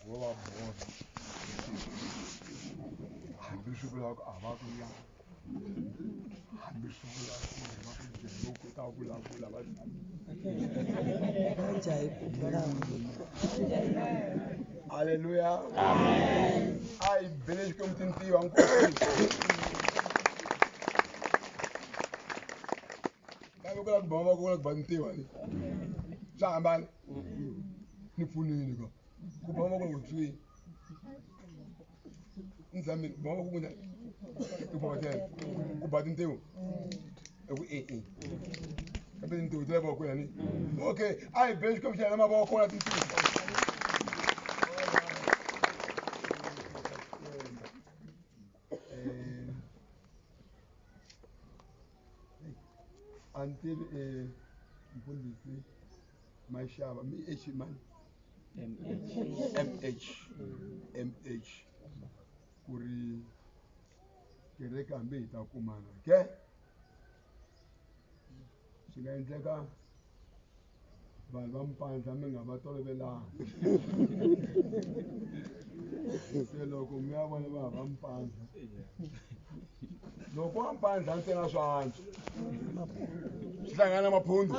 Vo va borha hambi swi vula ku a va ku ya hambi swi vula ku va ku njhani ku ta vulavula va Haleluya. A hi bele Xikwembu tintiho nkosi. Kambe ku la ku ba mavoko ku la ku ba tintiho ni. Swa hambana. Ni pfunile ka. Ku ba mavoko ku tswi. Ni zamile ku ba mavoko ku njhani? Ku phokotela. Ku ba tintiho. I ku e e. Kambe tintiho ti le vokweni ni. Okay, a hi bele Xikwembu xa hina mavoko na tintiho. A ni tivi mfundhisi Mashava mi H mani MH. MH MH ku ri kereke hambi hi ta kumana ke swi nga endleka vanhu va mpandla mi nga va tolovelanga se loko mi ya vona vanhu va mpandla loko wa mpandla ntsena swa antswa swi hlangana na maphundu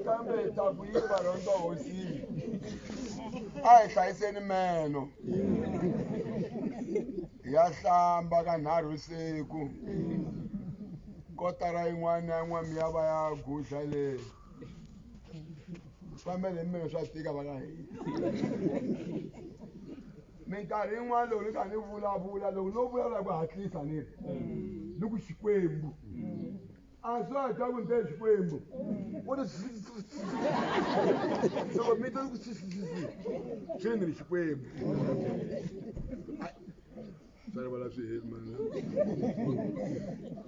kambe ta ku yi va rhandza hosini a hi hlayiseni meno ya hlamba ka nharhu siku kotara yin'wana na yin'wana mi ya va ya gudla leyi fambele hi meno swa tika va ka hina minkarhi yin'wana loko ni kha ni vulavula loko no vulavula ku hatlisa ni ri ni ku Xikwembu a swa ha twa ku ni te Xikwembu u ri loko mi twa ku swi ni ri Xikwembu swa rivala swi heli mana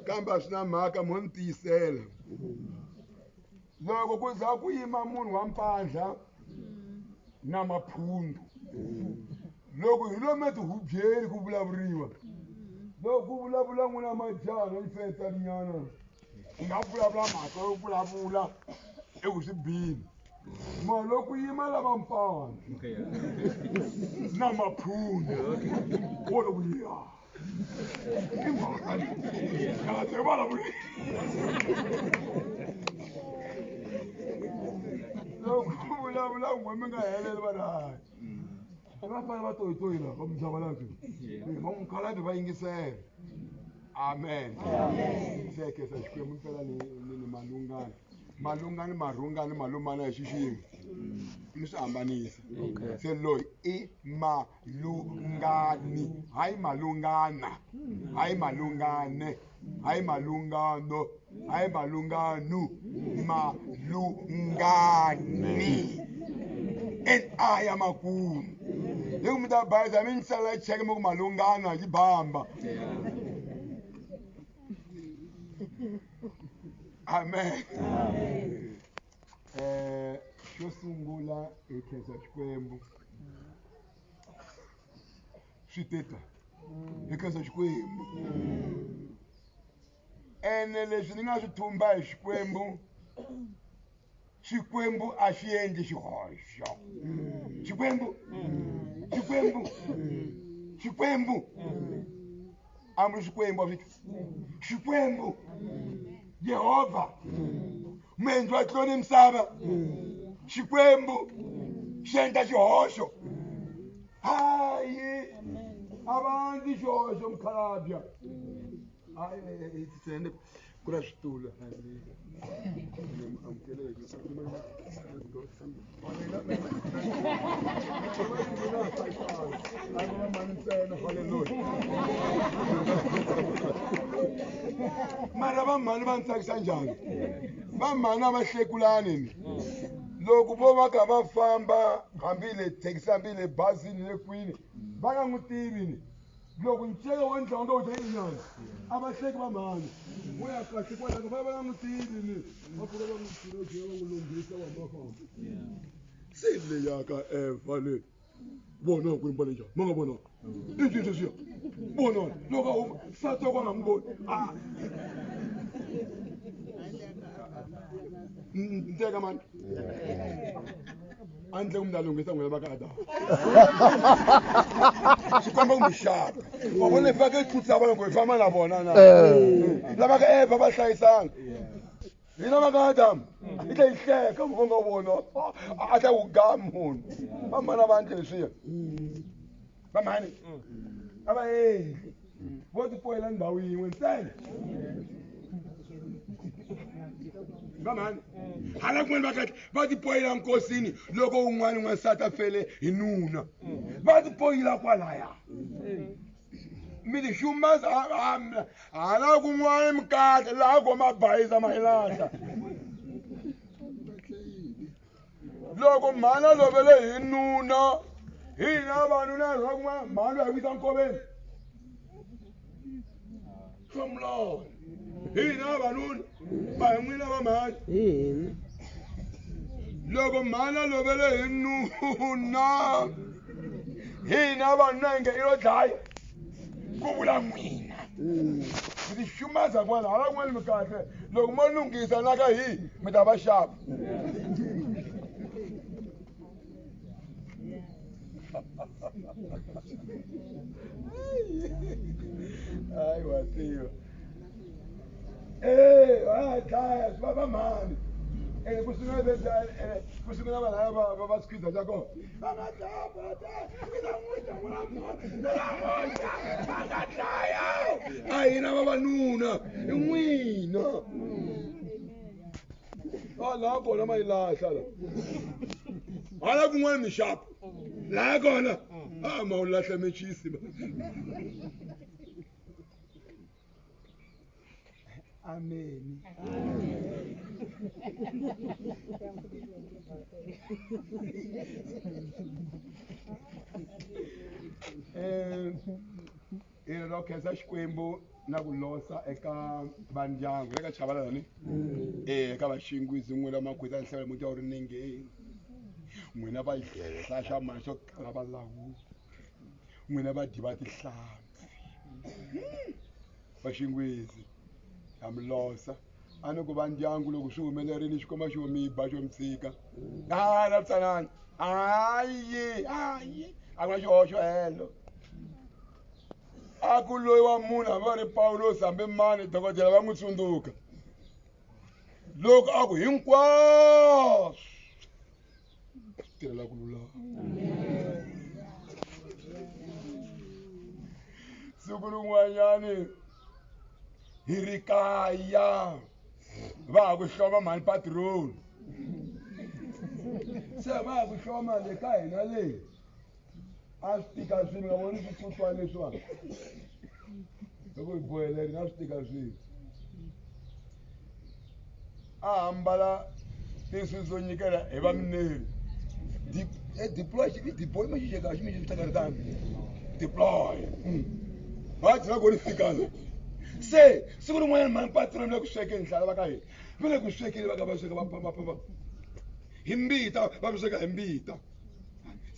kambe a swi na mhaka mo ni tiyisela loko ku za ku yima munhu wa mpandla na maphundu loko hi lomu etihubyeni ku vulavuriwa loko ku vulavula n'wina majaha na yifetaninyana u nga vulavula mhaka yo vulavula eku swi bini ma loko yima lava mpandla na maphundu wo loko ya i mhaka leyi kahle vulavuli loko ku vulavula n'we mi nga heleli va ri hayi va fanele va toyitoyi lava va misava laha va n'wi khalabye va yingisela amen se khensa Xikwembu mpela ni ni ni malungana malungani marhungani malumana hi xixin'we mi swi hambanisa se loyi i malungani hayi malungana hayi malungane hayi malungano hayi malunganu malungani n a ya makumu hi ku mi ta bayiza mi ni sala cheke mi ku malungana yi bamba amen xo sungula hi khensa Xikwembu swi teta hi khensa Xikwembu ene leswi ni nga swi thumba hi Xikwembu Xikwembu a xi endli xihoxo Xikwembu Xikwembu Xikwembu a mi Xikwembu a swi Xikwembu Yehovha muendli wa tilo ni misava Xikwembu xi endla xihoxo hayi a va endli xihoxo mukhalabya hayi ku na switulu mara va mhani va ni tsakisa njhani va mhani a va hlekulani ni loko vo va kha va famba hambi le thekisi hambi le bazini le kwini va nga n'wi tivi ni loko nceka wa ndlonga wu ta inyana a va hleki va mhani vo ya kahle kwalaka va va nga n'wi tivi ni va pfuka va n'wi pfuna jika va n'wi lunghisa va va famba se leya ka Evha le vona ku mbale njhani ma nga vona i ncini sweswiya vona loko a huma nsati wa kona nga n'wi voni a Ni teka mani a ndle ku mi ta lunghisa n'wina va ka Adamu swi komba ku mi xaka wa vona hi fake hi tlutisa vanhu ku hi famba na vona na lava ka Eva va hlayisanga hina va ka Adamu i tlhe yi hleka ku nga vona a ta ku ga munhu va mhana va ndle leswiya va mhani a va endli vo tipoyela ndhawu yin'we ntsena va mhani hala kun'wana va kahle va tipoyela nkosini loko un'wana n'wansati a fele hi nuna va tipoyila kwalaya mi ti xumaza hala kun'wana mi kahle laha ko mabayiza ma hi lahla loko mhani a lovele hi nuna hina vanhu na rha kun'wana mhani loyi hi vuyisa nkoveni hlomulona hina vanuna va hi n'wina va mhani loko mhani a lovele hi nuna hina vanuna hi nge i lo dlaya ku vula n'wina mi ti xumaza kwala hala kun'wana mi kahle loko mo lunghisa na ka hi mi ta va xava hayi wa tiva e va dlaya swi va mhani ene ku sungula ku sungula vanhu lava va va squeeze xa kona va nga dlaya va nga dlaya a hina vavanuna i n'wina a laha kona ma yi lahla la hala kun'wana mixapo laha kona a ma wu lahla mechisi ameni ina ro khensa xikwembu na ku losa eka vandyangu le ka chavalala ni e eka vaxingwizi n'wina makhwita nhlawula muti wa ri nengeni n'wina va hlaxa mali xo kala valawuri n'wina vadyi va tihlampfi vaxingwizi ha mi losa a ni ku va ndyangu loko swi humelerile xikwembu xo mi ba xo mi tshika a na tsanana hayi hayi a ku na xihoxo helo a ku loyi wa munhu hambi va ri Pawulosi hambi mani dokodela va n'wi tsundzuka loko a ku hinkwaswo swi tirhela ku lulama siku rin'wanyani hi ri kaya va ha ku hloma mhani patrol se va ha ku hloma le ka hina leyi a swi tika swilo nga voni switshutshwana leswiwani loko hi boheleri a swi tika swilo a hambala tinsu dzo nyikela hi vamineri deploy i deploy ma xixeka xi mi xi hlangana deploy va byela ku ri fika la se siku rin'wanyana mhani patroni le ku swekeni hlala va ka hina va le ku swekeni va ka va sweka va va hi mbita va sweka hi mbita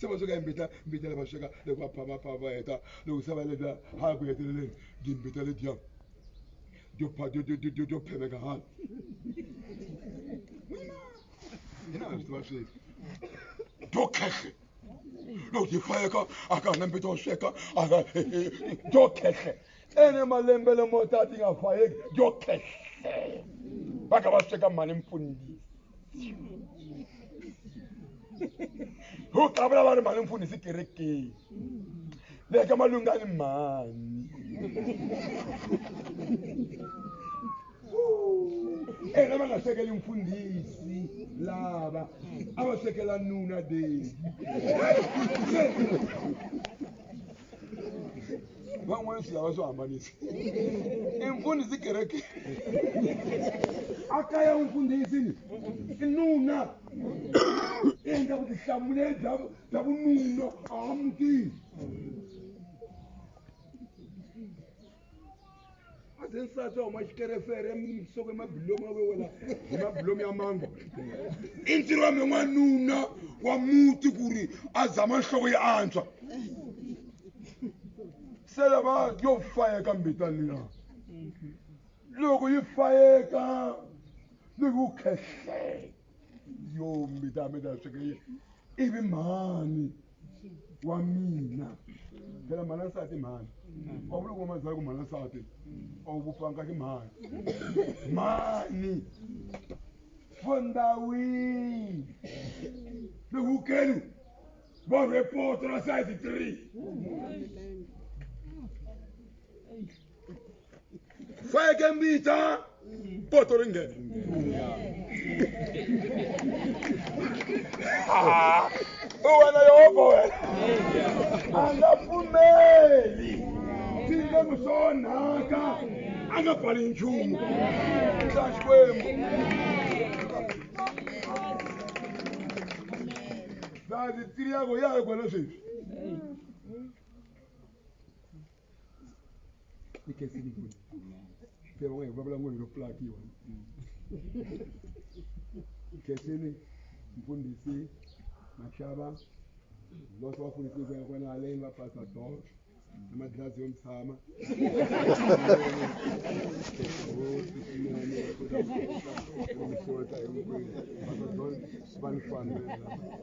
se va sweka hi mbita mbita leyi va sweka loko va phama phama va heta loko se va lebya hala ku heteleleni timbita letiya to phemeka hala hina a swi tiva sweswi to khehle loko ti fayeka a ka ha na mbita wo sweka a ka to khehle ene malembe lamo ta ti nga fayeki to khehle va kha va sweka mali mfundhisi ho kavula va ri mhani mfundhisi kerekeni le ka malungani mhani ene va nga swekeli mfundhisi lava a va swekela nuna dedi van'wana swi lava swo hambanisa i mfundhisi kereke a kaya mfundhisi ni i nuna i endla vutihlamuleri bya bya vununa a mutini a ze nsati wa huma xikerefere misoko emabilomu ya wewela hi mabilomu ya mango i ntirho wa me n'wanuna wa muti ku ri a zama nhloko yi antswa se lava yo fayeka mbita liya loko yi fayeka Ni ku khehle yo mi ta sweke ivi mhani wa mina phela mhana nsati mhani wa vula ku mazala ku mhana nsati a wu vupfanga ki mhani mhani vondawini ni hukeni va rhepoto ra size 3 feke mbita poto ri nghena wena Yehovha wena a nga pfumeli tindzemu swo onhaka a nga pfali nchumu xa Xikwembu sazi tiri yako ya yi kona sweswi ni khensini kwini phela n'we hi vulavula ngopfu hi ro pulakiwa khensini mfundhisi Mashava loso vafundhisi ku ya kona haleni va pastor Dol na madlazi yo mtshama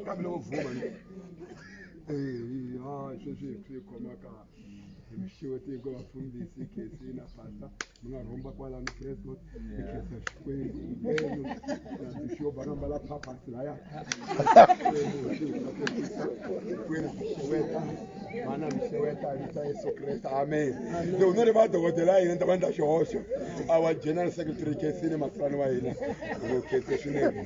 kambe loko vuma ha sweswi swi khoma kahle hi mixeweti hinkwayo vafundhisi khesi na pasta mi nga rhomba kwalano Fresco hi khensa Xikwembu hinkwenu na bixopa nga mbala phaphasi laya hinkwenu xeweta mana mi xeweta hi vito ra Yesu Kreste amen loko no ri va dokodela ya hina ni ta va ni ta xihoxo our general secretary khensini makulani wa hina ho khense swinene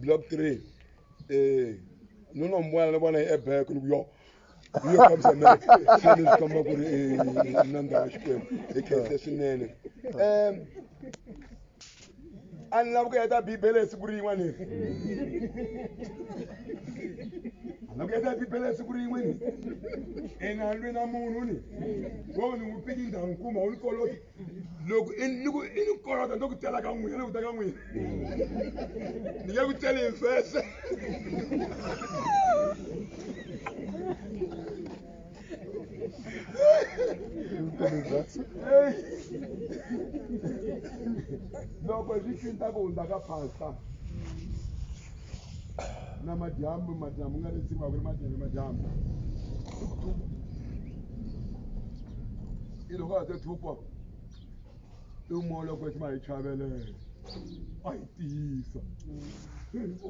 block 3 no no mbona ni vona hi ebek ni ku yo yo fambisa na se ni swi komba ku ri na ndhawu ya Xikwembu hi khense swinene a ni lava ku heta bibele hi siku rin'we ni a lava ku heta bibele hi siku rin'we ni ina lwi na munhu ni wo ni n'wi piki ndhawu nkuma wu ni koloti loko i ni ku i ni kolota ni ku tela ka n'wina ni ku ta ka n'wina ni nge ku teli hi vhese loko swi cinta ku hundza ka pasta na madyambu madyambu nga ri nsimu ku ri madyambu madyambu i loko a te thupha i moya loko xi ma hi chavelela a hi tiyisa o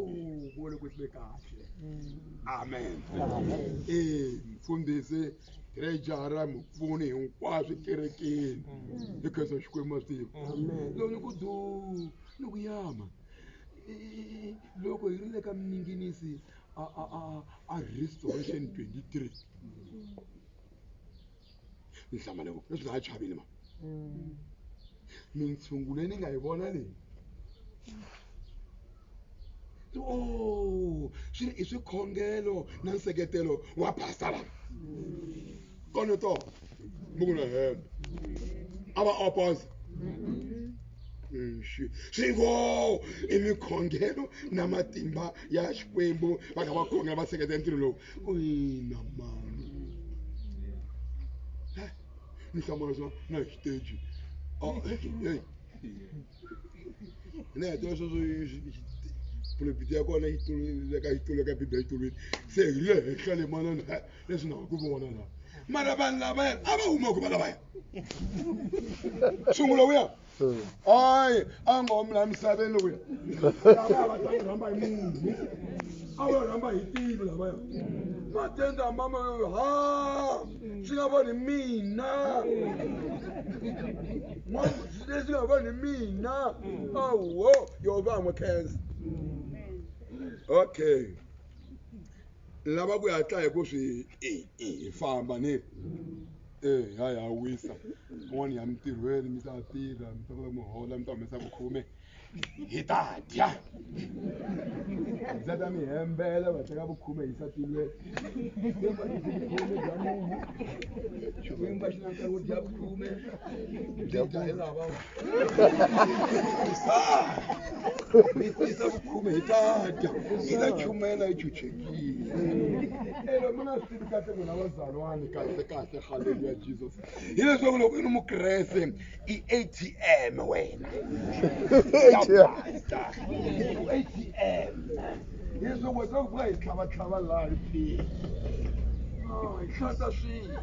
moya loko xi ve kahle amen e mfundhisi rejara mupfuni hinkwaswo kerekeni hi khensa Xikwembu ma swi tiva loko ni ku du ni ku yama loko hi ri le ka mininginisi a restoration 23 ni hlamale ku leswi nga chavile ma mintshungu leyi ni nga yi vona leyi o swi i swikhongelo na nseketelo wa pasta lava kona to mi ku na hemba a va opposa swi i mikhongelo na matimba ya Xikwembu va kha va khongela va seketela ntirho lowu ina mani ni hlamala swa na hi xiteji ni heta sweswo pulpit ya kona yi tuleka yi tuleka bibele yi tulwini se hi le henhla le manana leswi nga ku vona la mara vanhu lavaya a va huma ku va lavaya sungula wuya hayi a nga humi laha misaveni lokuya lava va ta rhamba hi munhu a va rhamba hi tilo lavaya matenda mama ha swi nga voni mina leswi nga voni mina awo yo va n'wi khensa okay lava ku hatla hi ku swi hi famba ni ha ya wisa un'wana ya mintirhweni mi ta tirha mi ta kota ku mi hola mi ta humesa vukhume Hi ta dya. Ndza ta mi hembela va teka vukhume hi yisa tilweni. Xikwembu a xi dyi vukhume bya munhu. Xikwembu a xi na nkarhi wo dya vukhume. Byi dya hi lava. Mi tisa vukhume hi ta dya. Hi ta chumayela hi chuchekile. Ene mi nga swi tivi kahle n'wina vazalwane kahle kahle haleluya Jesus. Hileswaku loko i ri mukreste i ATM wena. Ya pastor. I ATM. Hileswaku wa twa ku hi tlhavatlhava laha hi pfile. Hi hlantswa swilo.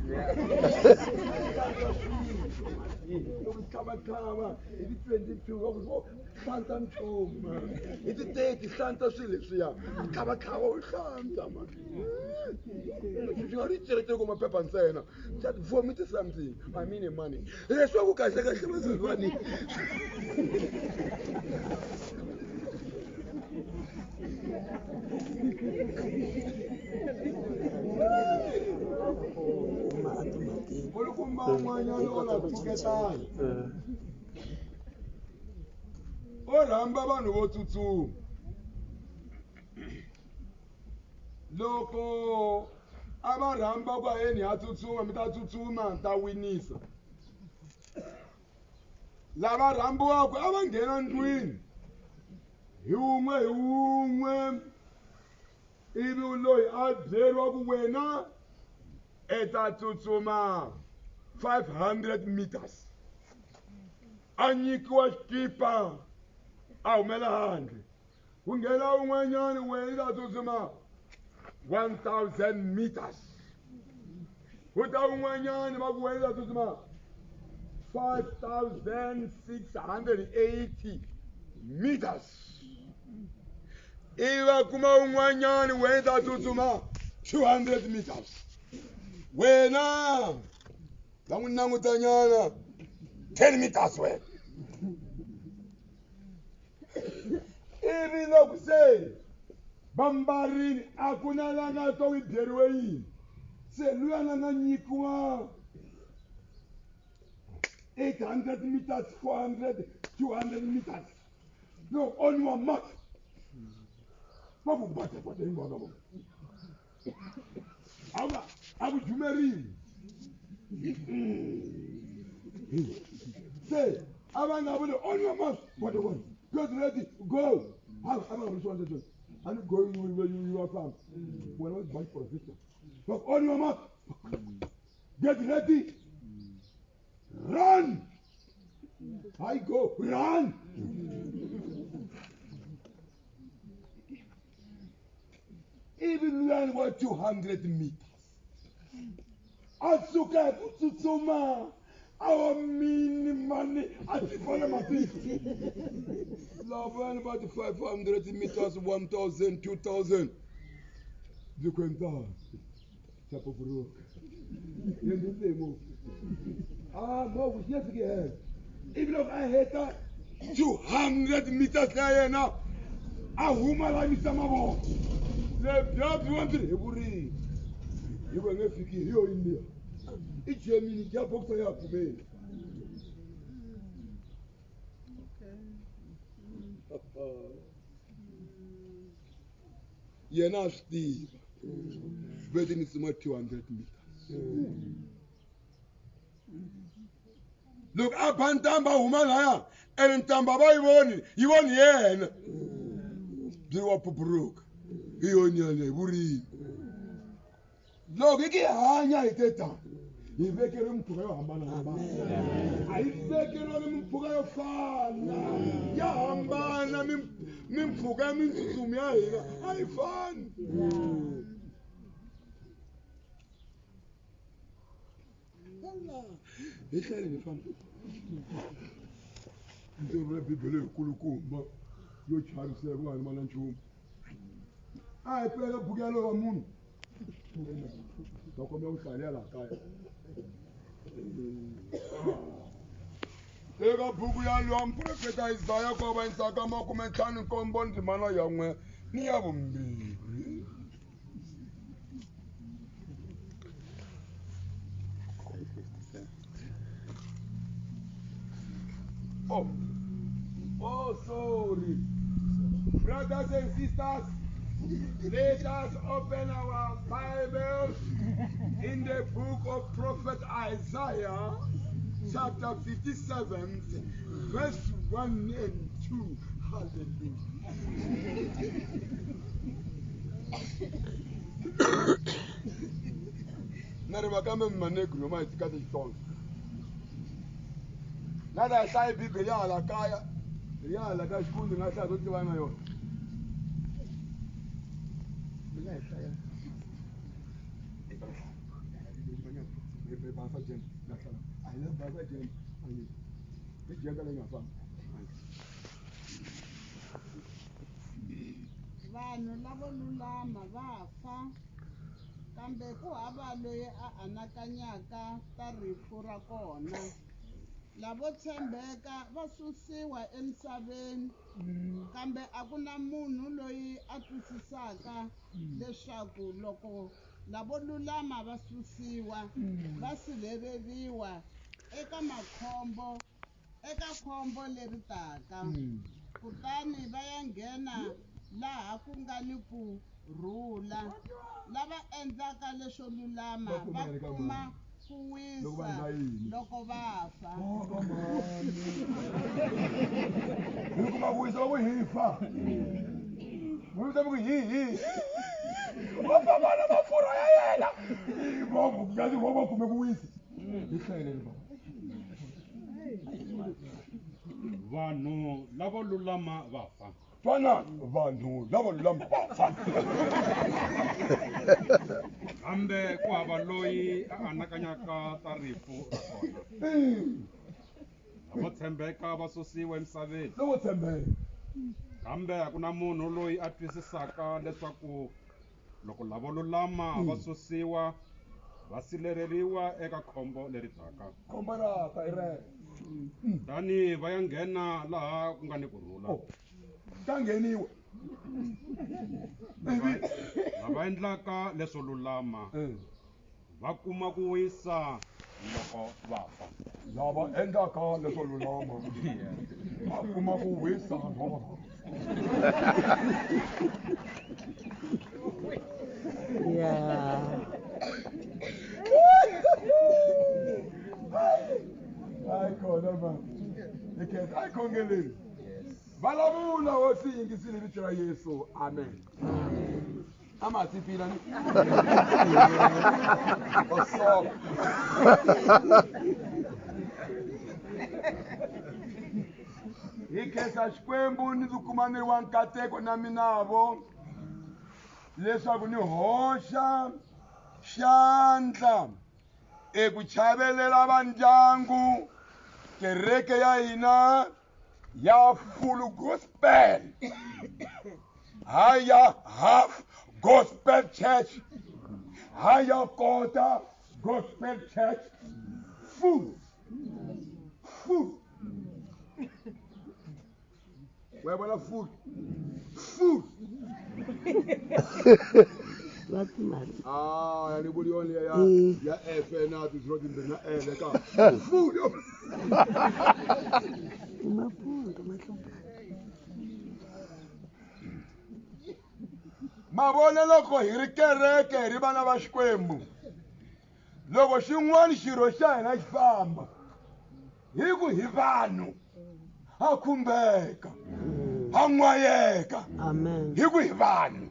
Hlantswa swilo. Loko hi tlhavatlhava hi ti 22 va ku hlantswa nchumu. Hi ti 30 hlantswa swilo leswiya. Tlhavatlhava u hlantswa man. Swi nga ri tsheletele ku maphepha ntsena. Just vomit something. I mean money. Leswaku kahle kahle vazalwane. Nkulukumba un'wanyana o la pfuketana. O rhamba vanhu vo tsutsuma. Loko a va rhamba ku aheni ha tsutsuma mi ta tsutsuma ni ta winisa. Lava rhambiwaka a va nghena ndlwini hi wun'we hi wun'we ivi loyi a byeriwa ku wena i ta tsutsuma 500 meters a nyikiwa xikipa a humela handle ku nghena un'wanyana wena i ta tsutsuma 1000 meters ku ta un'wanyana va ku wena i ta tsutsuma 5680 meters ivi va kuma un'wanyana wena i ta tsutsuma 200 meters wena va n'wi langutanyana 10 meters wena ivi loko se va mbarile a ku na la nga twa ku byeriwe yini se luya la nga nyikiwa 800 meters 400 200 meters no on your mark va ku bata bata hinkwavo ka vona a va a ku jumerini se a va nga vuli on your mark what what get ready go a va nga vuli swona sweswo a ni go you are famba wena wa bunch professor but on your mark get ready run I go run ivi luyani wa 200 meters a suka hi ku tsutsuma a wa mini mani a ti fana matiko lavayani va ti 500 meters 1000 2000 byi khwentana chapupuruka yendisemo a movha xi nge fiki helo ivi loko a heta 200 meters ya yena a huma la yimisa mavoko lebya byi wa ndzi hi vurimi hi ku nge fiki hi yo yini i Germany ya boxer ya pfumeli yena a swi tiva vete ni tsima 200 meters loko a ba ntamba a huma laya ene ntamba va yi voni yi voni yena byi wa phuphuruka hi yonyana hi vurimi loko hi ki hanya hi te tani hi vekeriwe mimpfhuka yo hambanahambana a hi vekeriwangi mimpfhuka yo fana ya hambana mimpfhuka ya mintsutsumi ya hina a yi fani hi tlhele hi famba ndzi rhule bibele hi kulukumba yo chavisela ku nga ri mana nchumu a hi pfuleka buku ya lowa munhu va kombela ku hlalela laha kaya eka buku ya lowa muprofeta Isaya ku avanyisa ka makume ntlhanu nkombo ndzimana ya n'we ni ya vumbirhi Oh. Oh, sorry. Brothers and sisters, let us open our Bibles in the book of Prophet Isaiah, chapter 57, verse 1 and 2. Hallelujah. Na ri va kambe manegro ma hi tika Xitsonga. Na ta hlaya Bibele ya hala kaya, ya hala ka xikundu nga hlaya to tiva na yona. Mi nga hi hlaya. Basa jembe, nga hlaya. A hi na basa jembe. I jembe leyi nga famba. Vanhu lavo lulama va fa, kambe ku hava loyi a anakanyaka ta rifu ra kona. Lavo tshembeka va susiwa emisaveni, kambe a ku na munhu loyi a twisisaka leswaku loko lavo lulama va susiwa, va sirheleriwa eka makhombo, eka khombo leri taka. Kutani va ya nghena laha ku nga ni ku rhula. Lava endlaka leswo lulama va kuma ku wisa loko va fa. Hi kuma ku wisa loko hi fa. Hi ku hi hi. Va famba na mafurha ya yena. Va kume ku wisa. Hi hlayeleni baba. Vanhu lavo lulama va fa. Twanani, vanhu lavo lulama va fa. Kambe ku hava loyi a anakanyaka ta rifu ra kona. Lavo tshembeka va susiwa emisaveni. Lavo tshembeka. Kambe a ku na munhu loyi a twisisaka leswaku loko lavo lulama va susiwa, va sirheleriwa eka khombo leri taka. Khombo ra ta i rero. Tani va ya nghena laha ku nga ni ku rhula. Ta ngheniwa. Lava endlaka leswo lulama va kuma ku wisa loko va fa. Lava endlaka leswo lulama va kuma ku wisa loko va fa. Yeah. Hayi khona man. Ikhetha hayi khongeleni. Vulavula hosi yingisile vito ra Yesu. Amen. Amatsipila ni. Osoko. Hi khensa Xikwembu ni tikuma ni ri wa nkateko na minavo leswaku ni hoxa xandla eku chavelela vandyangu kereke ya hina ya full gospel, haya half gospel church, haya quarter gospel church, full full. Wa vona full full. Ah, ya ni vuli yona ya ya F na ti-zero timbirhi na L ka full. Ma vona loko hi ri kereke hi ri vana va Xikwembu, loko xin'wana xirho xa hina xi famba hi ku hi vanhu ha khumbeka, ha n'wayeka. Amen. Hi ku hi vanhu.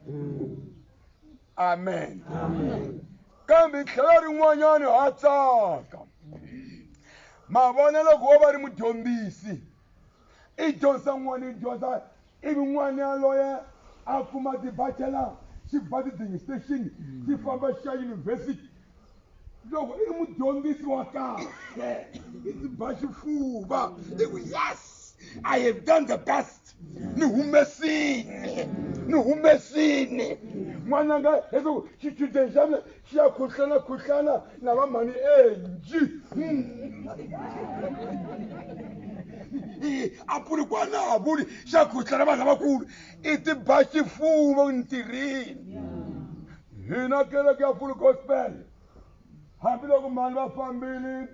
Amen. Amen. Kambe tlhelo rin'wanyana ha tsaka. Ma vona loko wo va ri mudyondzisi, i dyondzisa n'wana, i dyondza ivi n'wana yaloye a kuma ti-bachelor, xi ba ti-distinction, xi famba xi ya university. Loko i ri mudyondzisi wa kahle, i ti ba xifuva, i ku yes, I have done the best. Ni humesile, ni humesile. N'wananga leswaku xichudeni xa mina xi ya khuhlana khuhlana na va mhani Angie. A pulukwana a vuli xa khuhlana vanhu lavakulu, i ti ba xifuva ku ni tirhile. Hina kereke ya full gospel, hambiloko mhani va fambile,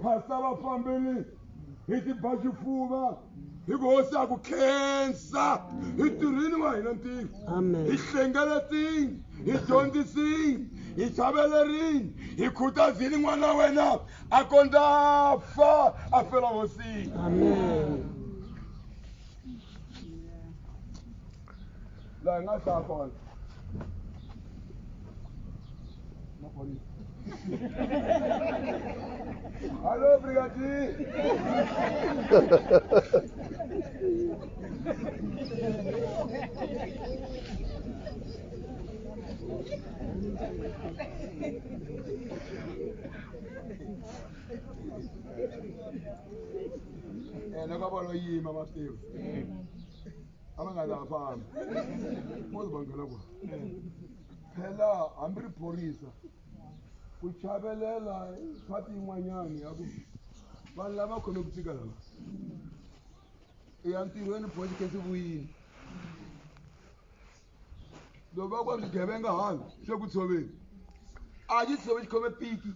pastor va fambile, hi ti ba xifuva. Hi ku hosi a ku khensa hi tirhini wa hina ntirho. Amen. Hi hlengeletini, hi dyondzisini, hi chavelerini, hi khutazini n'wana wa wena a kondza a fa a fela hosini. Amen. Laha hi nga hlaya kona. Maphorisa. Hallo, brigadier. Ene ka vona yima ma swi tiva. A va nga ta famba. Mo va nghena kwa. Phela hambi ri phorisa ku chavelela phati yin'wanyana ya ku vanhu lava khome ku tika lava i ya ntirhweni phorisa khe swi vuyile loko va ku swigevenga hala swe ku tshoveni a xi tshove xi khome piki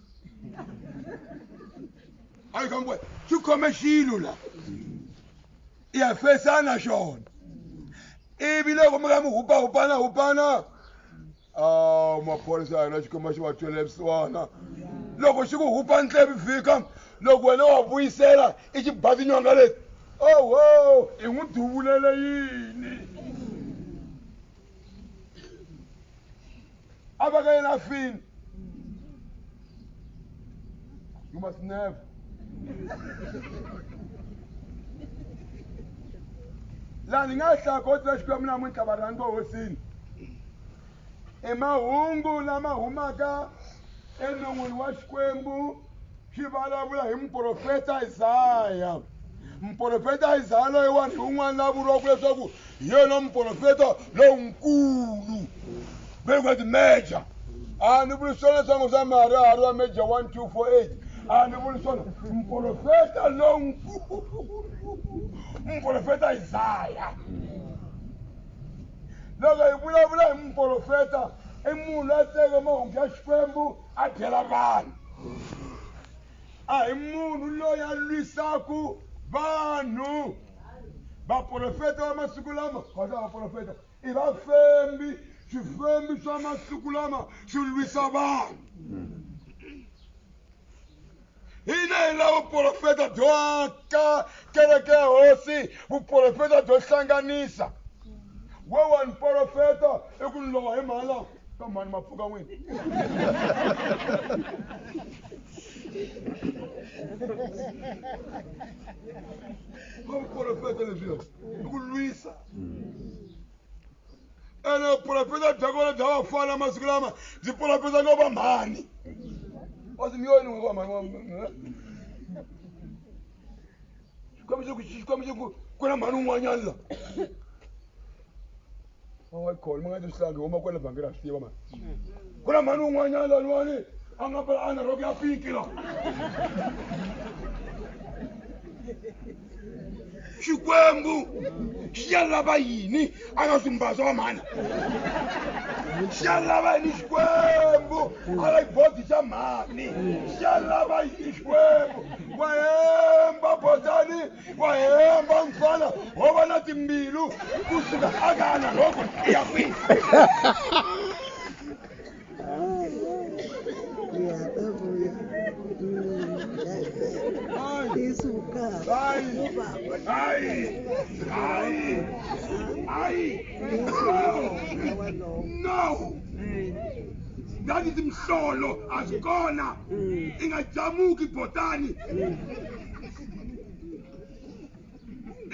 a yi khome xi khome xilo la i ya fesana xona ivi loko mi ka mi hupahupana hupana a maphorisa ya hina xikwembu xi va twele vusiwana loko xi ku hupa ndleve fika loko wena wa vuyisela i xi ba tinyonga leti oho i n'wi duvulele yini a va ka yena a fini you must never laha ni nga hlaya koti ra xikwembu namuntlha varhandziwa hosini i mahungu lama humaka enon'wini wa xikwembu xi vulavula hi muprofeta Isaya. Muprofeta Isaya loyiwani hi un'wana la vuriwaka leswaku hi yena muprofeta lonkulu very great major. A ni vuli swona leswaku swa marihari wa major 1 2 4 8 a ni vuli swona muprofeta lonkulu muprofeta Isaya. Loko hi vulavula hi muprofeta i munhu loyi a teke mahungu ya Xikwembu a byela vanhu. A hi munhu loyi a lwisaku vanhu. Vaprofeta va masiku lama, kgotsa vaprofeta i vafembi, swifembi swa masiku lama swi lwisa vanhu. Hina hi lava vuprofeta byo aka kereke ya hosi, vuprofeta byo hlanganisa. We wa ni profeta i ku ni lova hi mhani lawa ka mhani ma pfuka n'wini. Va vuprofeta lebyiya i ku lwisa. Ene vuprofeta bya kona bya vafana masiku lama byi profeta ngo va mhani. Wa swi miyoni ngo va mhani. Xikwembu xi ku Xikwembu xi ku ku na mhani un'wanyana la. Wa khona mi nga ti swilangi huma kwale vhangeri a swi tiva mani. Ku na mhani un'wanyana laniwani a nga pela a na rhoko ya pinki la. Xikwembu xi ya lava yini a nga swi mbasa wa mhani? Xi ya lava yini Xikwembu a la xibodi xa mhani? Xi ya lava yini Xikwembu? Wa hemba botani, wa hemba mfana, ho va na timbilu kusuka a ka na rhoko i ya kwihi? Ai, ai, ai, no, no. That is mhlolo asikona. Ingajamuki botani.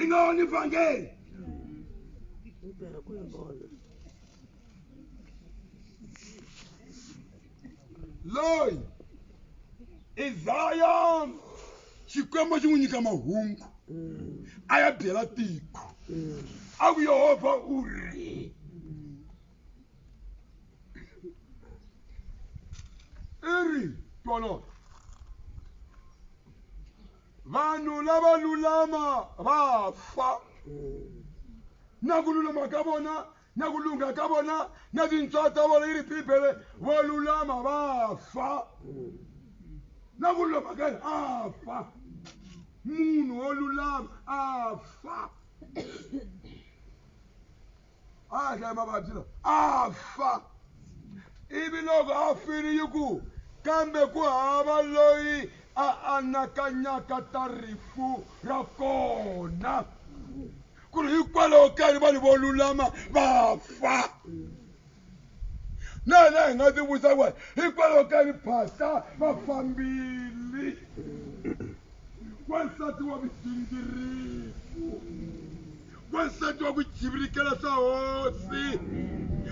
Ingaoni vhangeri. Loyi Isaya Xikwembu xi n'wi nyika mahungu a ya byela tiko a ku Yehovha u ri i ri twana vanhu lava lulama va fa na ku lulama ka vona na ku lungha ka vona na tintswalo ta vona yi ri Bibele vo lulama va fa na ku lulama ka yena a fa. Munhu wo lulama a fa. A hlaya mavabyi lawa a fa. Ivi loko a file yi ku kambe ku hava loyi a anakanyaka ta rifu ra kona. Ku ri hikwalaho ka yini vanhu vo lulama va fa. Na hina hi nga ti vutisa ku hikwalaho ka yini phasta va fambile. Wansati wa vugingiriku, wansati wa ku chivirikela swa hosi,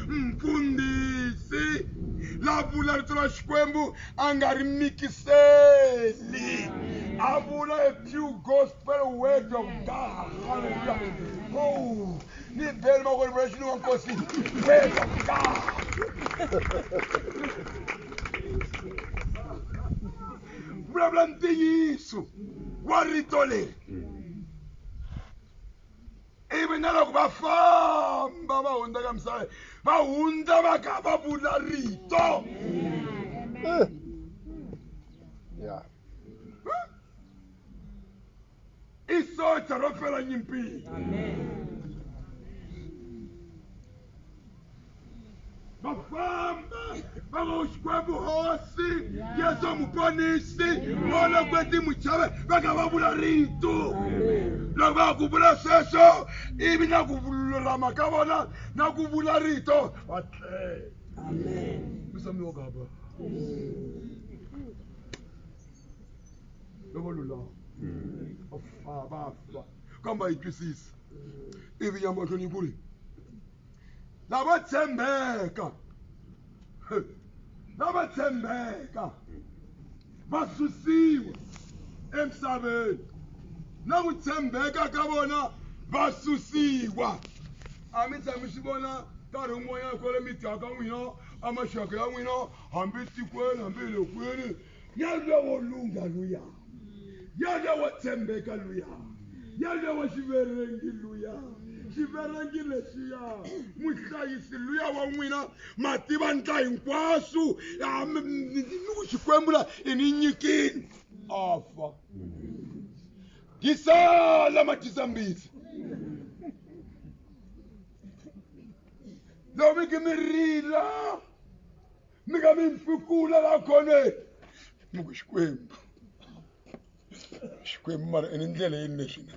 mfundhisi la vula rito ra Xikwembu a nga ri mikiseli, a vula a pure gospel word of God. Hallelujah. Oh, ni bele makoni vula xilungu nkosi, word of God. Vulavula ntiyiso wa rito leri. Ivi na loko va famba va hundza ka misava, va hundza va kha va vula rito. Yeah. I socha ro fela nyimpini. Va famba va ku Xikwembu hosi, Yesu muponisi, vona kweti muchave, va kha va vula rito. Loko va ku vula sweswo, ivi na ku lulama ka vona na ku vula rito, va tlela. Misava yo gaba. Loko lulama. Va fa, va fa. Kambe a yi twisisi. Ivi ya mahlweni yi ku ri, lava tshembeka, lava tshembeka va susiwa emisaveni, na ku tshembeka ka vona va susiwa. A mi tshami swi vona nkarhi wun'wanyana kwale miganga n'wina, a maxaka ya n'wina, hambi tikweni hambi hi le kwini, yalowo wo lungha luya, yalowo wo tshembeka luya, yalowo wa xiverengi luya, xiverengi lexiya, muhlayisi luya wa n'wina, ma tiva ndla hinkwaswo, ni ku Xikwembu la i ni nyikile, a fa. Tisala matisa mbitsi. Loko mi ki mi rila, mi nga mi mpfukula la khoneni, mi ku Xikwembu, Xikwembu mara i ni ndlela yini lexi na?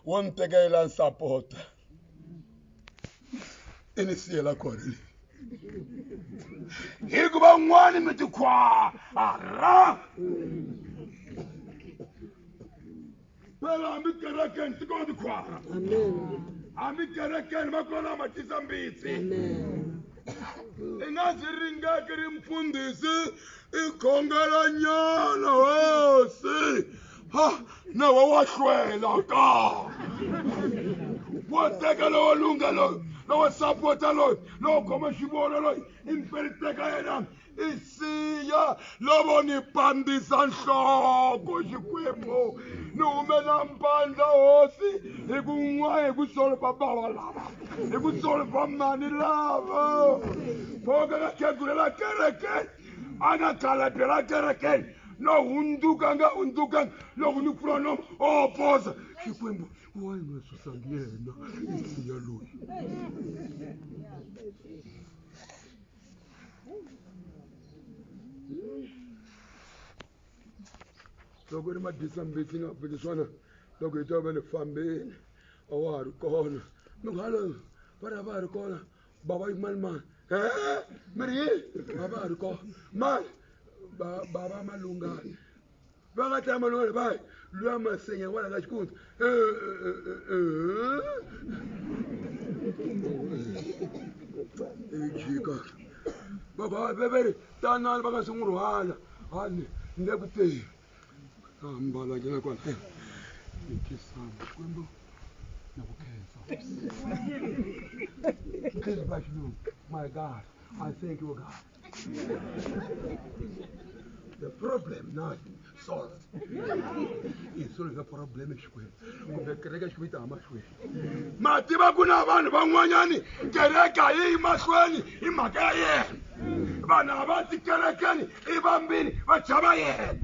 Wo ni tekela ni sapota, i ni siyela kona leyi. Hikuva un'wani mi tikhwara. Phela hambi kerekeni ti kona tikhwara. Hambi kerekeni va kona matisa mbitsi. I nga swi ringeki ri mfundhisi i khongela nyana hosi. Ha, na wa wa hlwela ka. Wa teka lowo lungha loyi, lowo sapota loyi, lowo khoma xivono loyi, i mpeli teka yena, i siya lovo ni pandzisa nhloko Xikwembu, ni humela mpandla hosi, hi ku n'wa hi ku solva bava lava, hi ku solva mani lava. Phoka ka khegulela kerekeni, a nga khalabye kerekeni, no hundzuka nga hundzuka, loko ni pfula nomu, o posa. Xikwembu, why nga susangi yena, i siya loyi. Loko ri madyisa mbitsi nga pfuki swona, loko hi twa va le fambeni, a wa ha ri kona. Mi ku, hallo, va ri a va ha ri kona. Bava yi mani mani? Mi ri yini? A va ha ri kona. Mani? Bava Malungana. Va nga tlaya Malungana va yi, luya Masenya kwala ka xikundzu. Ivi jika. Va ku, ha, ve ri, tanani va nga swi n'wi rhwala. Ha, ni le ku teni. A mbala nghena kwala. Ni khisama Xikwembu na ku khensa. Please bless you. My God, I thank you, God. The problem now is solved. I solve the problem Xikwembu. Kumbe kereke Xikwembu yi ta mahlweni. Ma tiva ku na vanhu van'wanyani kereke a yi yi mahlweni hi mhaka ya yena. Vanhu a va ti kerekeni i vambini va chava yena.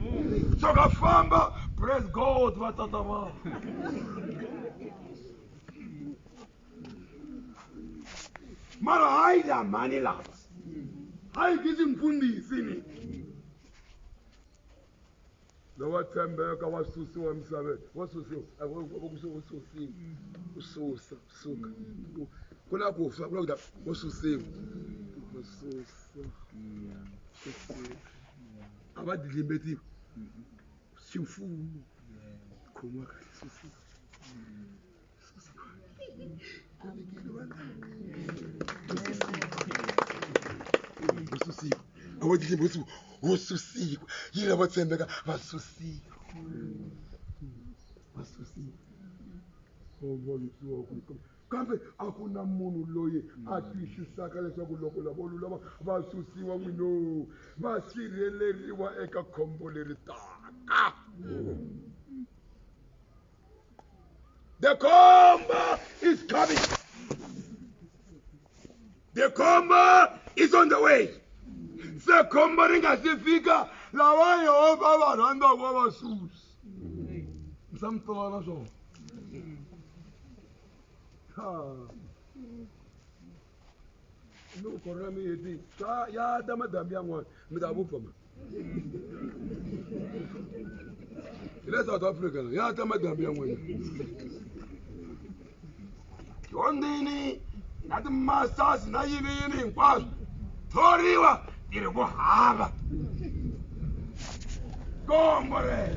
So ka famba Praise God va tata va. Mara hayi la mhani lava. Hayi ke mfundhisi ni. Lowa tshembeka wa susiwa emisaveni, wa susiwa, wa susiwa, u susa, suka. Ku na ku fa, ku na ku ta, wo susiwa. Wa susa. Susiwa. A va dlimbetiwa. Ximfumo. Khomiwa kahle, susiwa. Susiwa. Wo susiwa. A va dlimbetiwa, wo susiwa. Yi lava tshembeka, va susiwa. Va susiwa. Kambe a ku na munhu loyi a twisisaka leswaku loko lavo lulama va susiwa n'wino va sirheleriwa eka khombo leri taka. The khombo is coming. The khombo is on the way. Se khombo ri nga si fika lava Yehovha va rhandzaka va susa. Mi sa mi tiva na swona. Loko corona mi heti ya ta madambi yan'wana mi ta vupfa ma hi le South Africa ya ta madambi yan'wana dyondzini na ti-masters na yini yini hinkwaswo thoriwa ti ri ku hava kombo rero.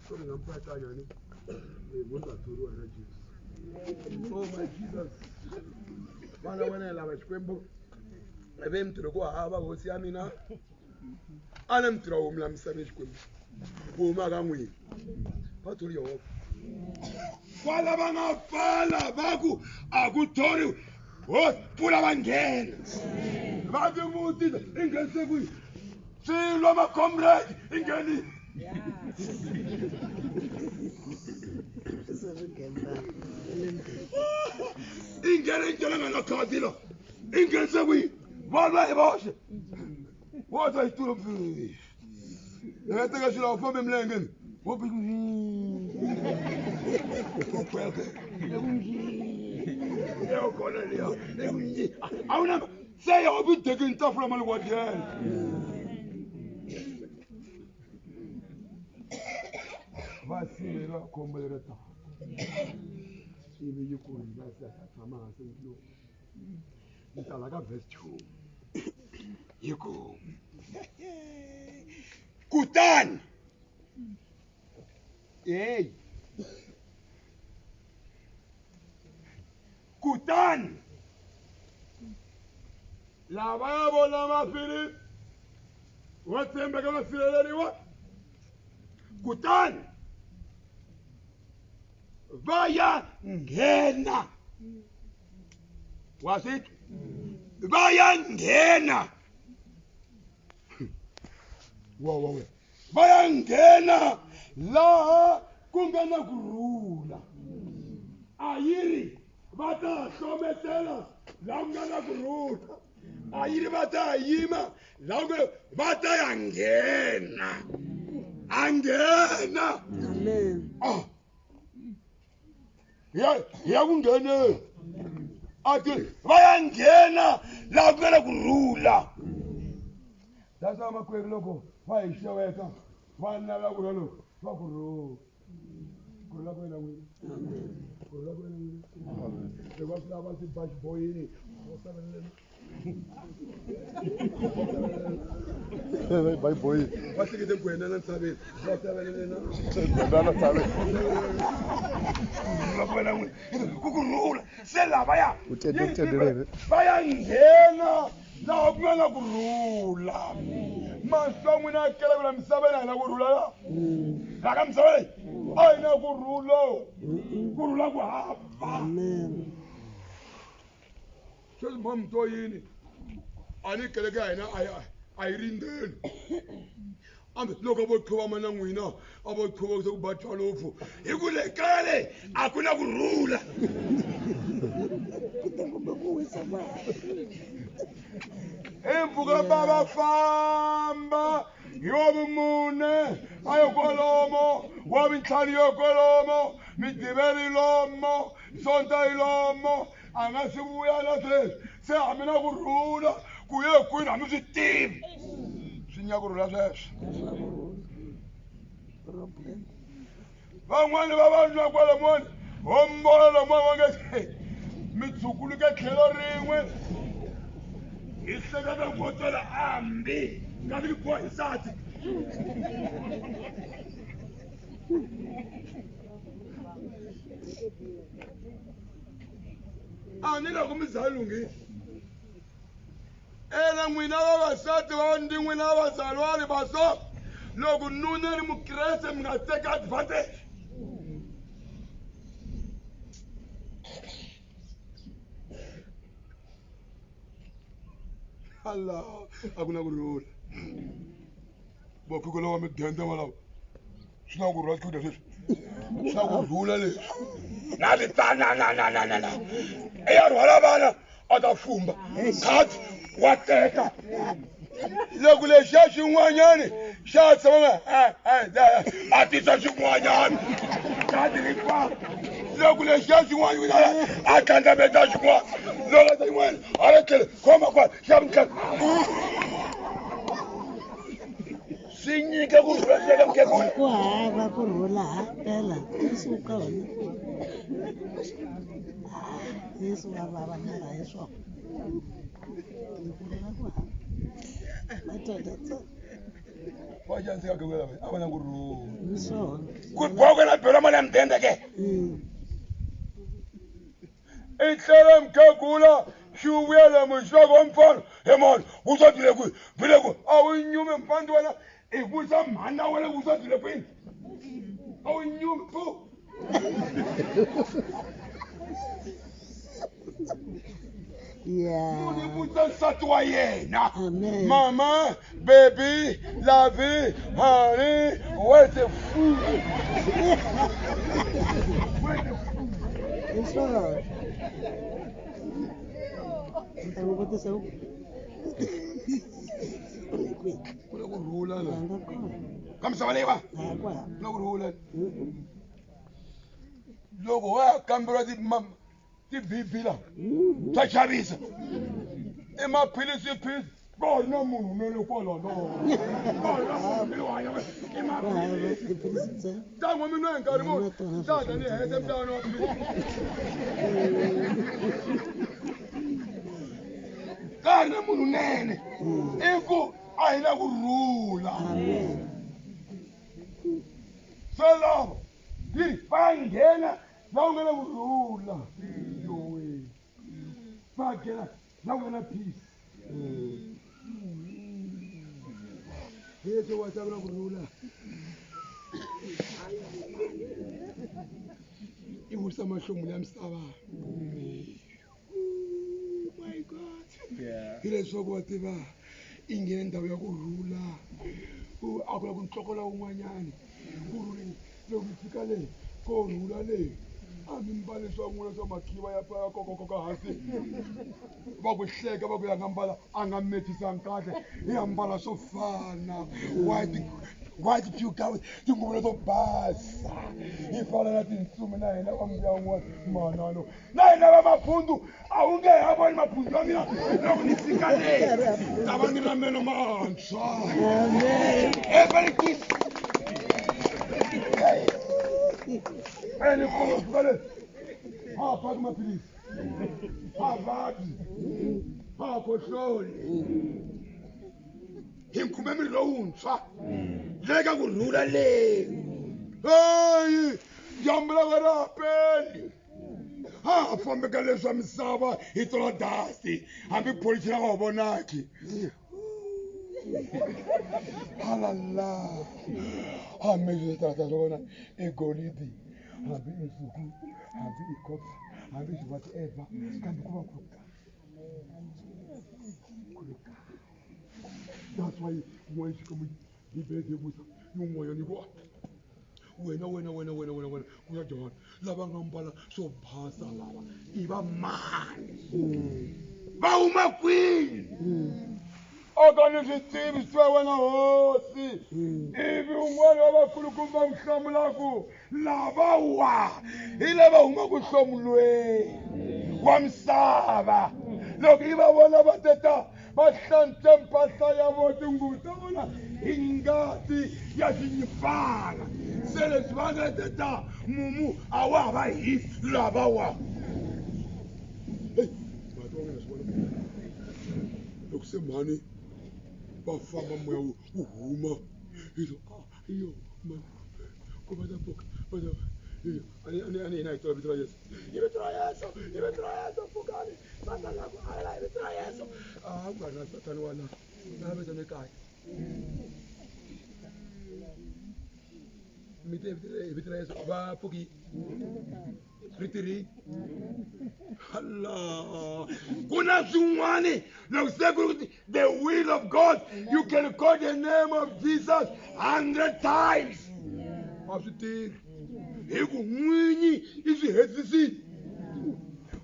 Sorry, I'm quite tired. Oh my Jesus. Vana wena lava Xikwembu ve mintirho ku hava hosi ya mina a na mintirho wo mula misaveni Xikwembu ku huma ka n'wina va thori Yehovha kwala va nga pfala va ku a ku thoriwi hosi pfula va nghena va ti vutisa i nghenise kwihi swilo ma-comrade i nghenile. I nghena i nghena nga na khadi la i nghenise kwihi va lwa hi voxe wo ta xitulu nga teka xilo a fambe milenge wo khona liya a wu na se Yehovha i tekile tafula mali wa dyela. Va sivela khombo leri taka ivi yi ku hi va se tshama hansi lo ni ta la ka verse 2 yi ku kutani hey kutani lava vona mafiri va tshembeka va sirheleriwa kutani va ya nghena wa swi va ya nghena wa wa va ya nghena laha ku nga na ku rhula a yi ri va ta hlometela laha ku nga na ku rhula a yi ri va ta yima laha ku va ta ya nghena a nghena ya ku ngheneni a ti va ya nghena laha ku nga na ku rhula. That's why makwerhu loko va hi xeweta va navela ku rhula loko va ku rhula ku rhula ku wena n'wini ku rhula ku wena n'wini loko va swi lava swi ba xiboyini Bayiboyini va hlekete ku wena na ntshaveni va savelelena na ntshaveni rhula ku wena n'wini ku ku rhula se lavaya u va ya nghena laha ku nga na ku rhula mahlo ya n'wina ya kela ku la misaveni a hi na ku rhula la laha ka misava leyi a hi na ku rhula ku rhula ku hava sweswi mbo mi to yini a ni keleke ya hina a yi rindzeni ambe loko vo qhuvama na n'wina a vo qhuva ku ba 12 hi ku le kaya leyi a ku na ku rhula Hi mpfhuka va famba hi wa vumune a yo kwalomo, wa vintlhanu yo kwalomo, Migqivelo yi lomo, Sonta yi lomo, a nga si vuya na sweswi. Se a mi na ku rhula ku ye kwini a mi swi tivi. Swi nyika ku rhula sweswo. Van'wani va vanhu kwalamuwani hombola lomuwa va nge mi tshukuluke tlhelo rin'we hi hleketa ku twela hambi nga vi boha hi nsati. A ni loko mi za lunghisa. Ene n'wina vavasati va ndi n'wina vazalwani vaso loko nuna ri mukreste mi nga teka advantage. Allah a ku na ku rhula. Vakhegula va midende valava swi na ku rhula swakudya sweswi swi na ku rhula leswi na na i ya rhwala vana a ta fumba khadi wa teka loko lexiya xin'wanyani xa tshama a tisa xin'wanyana khadi ri fa loko lexiya xin'wanyana a tlhandlameta xin'wana loko ta xin'wana hala tlhelo khoma kwala xa mintlhanu swi nyika ku rhula swi eka mukhegula ku hava ku rhula ha phela suka wena Yesu wa vava mara hi swona ku rhula ku hava madoda wa xaniseka khegula a va na ku rhula hi swona ku boha ku yena bela mali ya mudende ke i tlhela mukhegula xi vuya muxaka wa mfana he mani vuswa byi le kwihi byi le kwihi a wu nyumi mpandi wena i vutisa mhani na wena vuswa byi le kwini a wu nyumi pu munhu i vutisa nsati wa yena mama baby lovey honey where's the food where's the food hi swona ni ta n'wi vutisa ku ku na ku rhula la nga kona ka misava leyiwa ha ku hava ku na ku rhula loko wa ya kamberiwa ti-B_P la swa chavisa i maphilisi philisi kona munhu unene kwalano kona munhu hanya i ku hava maphilisi tiphilisi ntsena ntango mi nwa hi nkarhi muni tata ni hete mntana wa philisi ka ha ri na munhu unene i ku a hi na ku rhula amen se lava yi ri va nghena la ku nga na ku rhula yowe va nghena la ku nga na peace Yesu wa ta ku na ku rhula i vutisa mahlomulo ya misava Oh my God hi leswaku va tiva i nghene ndhawu ya ku rhula a ku la ku ntlokola wun'wanyani ku rhuleni loko mi fika le ko rhula le a mi mbali swa n'wina swa makhiva ya ya kokokoka hansi va ku hleka va ku ya nga mbala a nga methisangi kahle i ya mbala swo fana white white pure gown tinguvu leto basa hi fana na tintsumi na hina va mbuya wun'wana manano na hina va maphundu a wu nge ha voni maphundu ya mina loko ni fika le ta va ni na meno mantshwa everything ene kona fika le ha phaki maphilisi ha vabyi ha khohloli hi khume miri lowuntshwa le ka ku rhula leyi heyi dyambu ra ka ra ha peli ha ha fambeka leswa misava hi tola dasti hambi pholichi ra nga wu vonaki halala hambi switarata swa kona i golidi hambi i nsuku hambi i copper hambi i whatever kambe ku va ku ri ku ri kahle that's why un'wana xikwembu bibele yi vutisa yin'wanyana yi ku wena wena wena wena wena wena ku ya John lava nga mbala swo basa lava i va mani va huma kwini O ka ni swi tivi swi tiva wena hosi. Ivi un'wana wa vakulukumba n'wi hlamula ku lavawa hi lava humaka nhlomulweni wa misava. Loko i va vona va teta va hlantswe mpahla ya vona tinguvu ta vona hi ngati ya xinyimpfana. Se leswi va nga teta mumu a wa ha va hisi lavawa. Loko se mhani va famba moya wu huma iyo mani ku va ta pfuka va ta iyo ani ani hina hi tiva vito ra Yesu hi vito ra Yesu hi vito ra Yesu pfukani sathana ku ala hi vito ra Yesu a ku nga ri na sathana wa la na vitana ekaya mi te hi vito ra Yesu va pfuki ri tirhile Allah ku na swin'wani loko se ku ri the will of God you can call the name of Jesus 100 times a swi tirhi hi ku n'winyi i swi hetisisile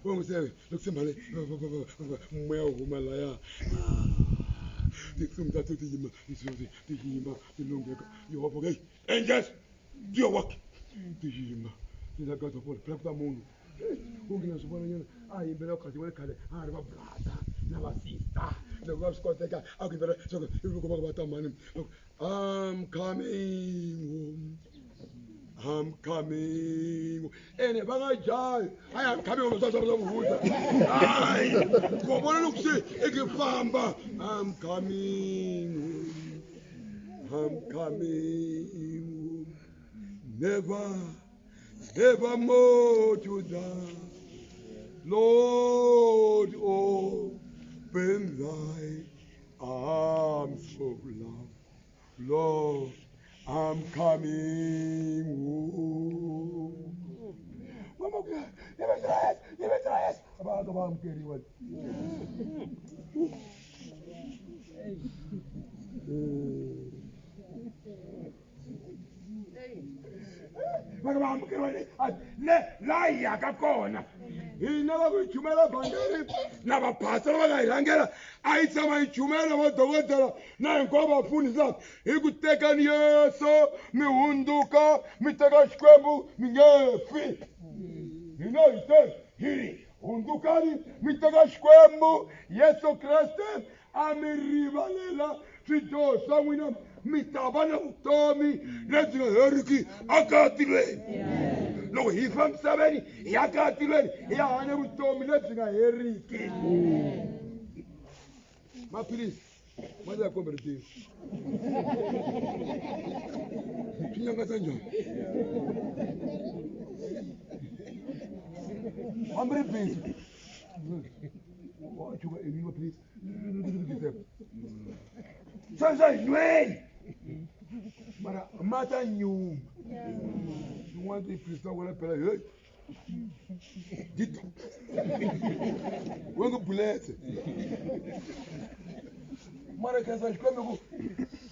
wa n'wi se loko se mhani moya wu huma laya tinsimu ta ti yima ti yima ti lungheka Yehovha okay angels do your work ti yima ti la God's of phela ku ta munhu u nge swi vona nyana a yimbela khale wa khale a ri va brother na va sister loko va swi koteka a ku yimbela swa ku ivi loko va ku va ta mhani I'm coming home I'm coming ene va nga jahi I am coming home swa swa vuhuta hayi ku vona loko se i ku famba I'm coming home I'm coming home never never more to die. Lord, open thy arms of love. Lord, I'm coming home. Mama, va va amukeriwa le laha hi yaka kona hina va ku hi chumela vhangeri na vaphasela va nga hi rhangela a yi tshama hi chumela vadokodela na hinkwavo vafundhisi lava hi ku tekani Yesu mi hundzuka mi teka Xikwembu mi nge fi hina hi te hi ri hundzukani mi teka Xikwembu Yesu Kreste a mi rivalela swidyoho swa n'wina mi ta va na vutomi lebyi nga heriki aka tilweni loko hi fa misaveni hi ya ka tilweni hi ya hanya vutomi lebyi nga heriki maphilisi ma ta komba ri tivi swi nyangatsa njhani hambi ri busy wa chuka emini maphilisi sweswo hi nweni mara ma ta nyuma tin'wana tiphilisi ta kona phela hey dito we nge buletse mara khensa Xikwembu ku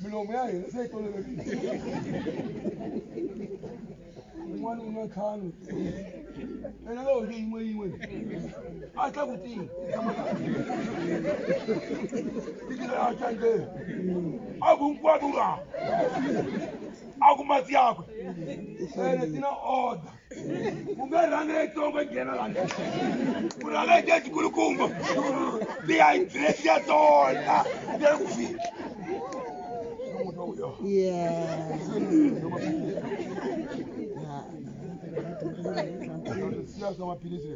milomo ya hina se yi toloverile un'wana u nwa ntlhanu ene nga hoxi yin'we yin'we a tla ku tiyi tikila a cande a ku hinkwako nga a ku mati yakwe ene ti na order u nga rhanga yitsongo yi nghena lani ku rhanga yi nghena xikulukumba ti ya yi dress ya tona ti ya ku fika Yeah. Siya swa maphilisi